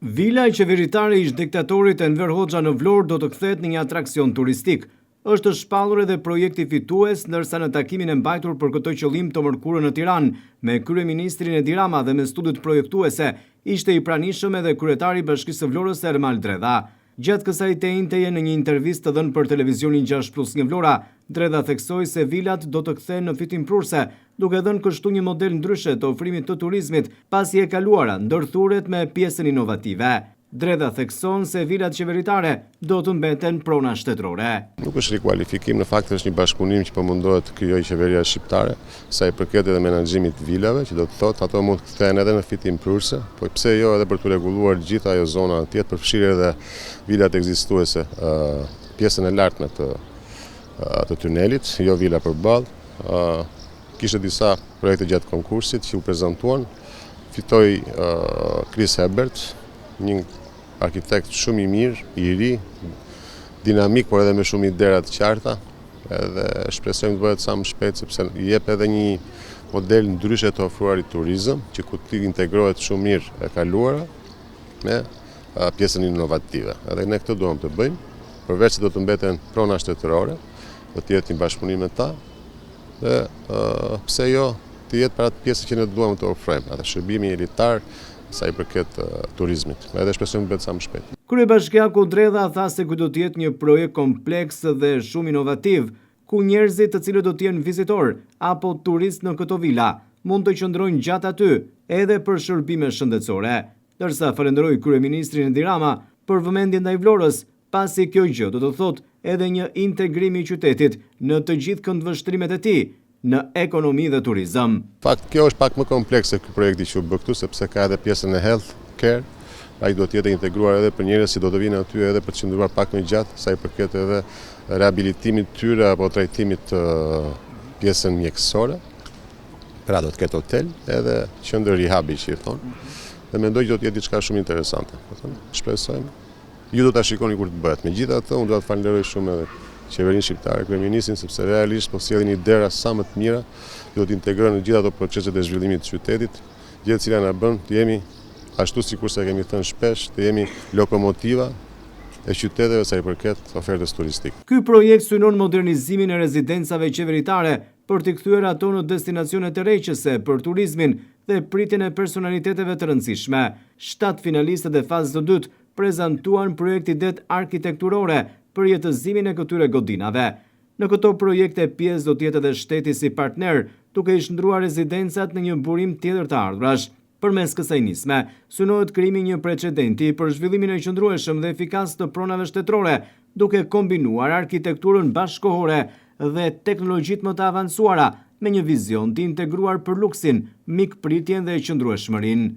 Vila qeveritare e ish-diktatorit Enver Hoxha në Vlorë do të kthehet në një atraksion turistik. Është shpallur edhe projekti fitues, ndërsa në takimin e mbajtur për këtë qëllim të mërkurën në Tiranë, me kryeministrin Edi Rama dhe me studiot projektuese, ishte i pranishëm edhe kryetari i Bashkisë së Vlorës Ermal Dredha. Gjatë kësaj të enjteje në një intervistë të dhënë për televizionin 6 plus 1 Vlora, Dredha theksoi se vilat do të kthehen në fitimprurëse, duke dhënë kështu një model ndryshe të ofrimit të turizmit, pasi e kaluara ndërthuret me pjesën inovative. Dredha thekson se vilat qeveritare do të mbeten prona shtetërore. Nuk është rikualifikim, në fakt është një bashkëpunim që po mundohet të krijojë qeveria shqiptare, sa i përket edhe menaxhimit të vilave, që do të thotë ato mund të kthehen edhe në fitimprurëse, po pse jo edhe për të rregulluar gjithë ajo zona atje, përfshirë edhe vilat ekzistuese, pjesën e lartme të të tunelit, jo vila përballë. Kishte disa projekte gjatë konkursit që u prezantuan. Fitoi Chris Hebert, një arkitekt shumë i mirë, i ri, dinamik, por edhe me shumë idera të qarta, edhe shpresojmë të bëhet sa më shpejt, sepse jep edhe një model ndryshe të ofruarit turizëm, që ku të integrohet shumë mirë e kaluara me pjesën inovative. Edhe ne këtë duam të bëjmë, përveç se do të mbeten prona shtetërore, do të jetë një bashkëpunim me ta, dhe pse jo të jetë për atë pjesë që ne duam të ofrojmë, atë shërbimi elitar sa i përket turizmit. Edhe shpresojmë të bëhet sa më shpejt. Kryebashkiaku Dredha tha se ky do të jetë një projekt kompleks dhe shumë inovativ, ku njerëzit të cilët do të jenë vizitor apo turist në këto vila mund të qëndrojnë gjatë aty edhe për shërbime shëndetësore. Ndërsa falenderoi kryeministrin Edi Rama për vëmendjen ndaj Vlorës, pasi kjo gjë do të thotë edhe një integrim i qytetit në të gjithë këndvështrimet e tij, në ekonomi dhe turizëm. Fakt, kjo është pak më komplekse ky projekti që u bë këtu, sepse ka edhe pjesën e health care, ai do të jetë integruar edhe për njerëz që do të vinë aty edhe për të qëndruar pak më gjatë, sa i përket edhe rehabilitimit tyre apo trajtimit të pjesën mjekësore. Pra do të ketë hotel edhe qendër rehabi që i thonë. Dhe mendoj që do të jetë diçka shumë interesante. Do thonë, shpresojmë. Ju do ta shikoni kur të bëhet. Megjithatë, unë dua të falenderoj shumë edhe qeverinë shqiptare, kryeministrin, sepse realisht po sjellin idera sa më të mira, do të integrojnë në gjithë ato proceset e zhvillimit të qytetit, gjë e cila na bën të jemi ashtu sikurse kemi thënë shpesh, të jemi lokomotiva e qyteteve sa i përket ofertës turistike. Ky projekt synon modernizimin e rezidencave qeveritare për t'i kthyer ato në destinacione tërheqëse për turizmin dhe pritjen e personaliteteve të rëndësishme. 7 finalistët e fazës së dytë prezantuan projekt-idetë arkitekturore për jetëzimin e këtyre godinave. Në këto projekte pjesë do të jetë edhe shteti si partner, duke i shndruar rezidencat në një burim tjetër të ardhurash. Përmes kësaj nisme, synohet krijimi një precedenti për zhvillimin e qëndrueshëm dhe efikas të pronave shtetërore, duke kombinuar arkitekturën bashkëkohore dhe teknologjitë më të avancuara me një vizion të integruar për luksin, mikpritjen dhe qëndrueshmërinë.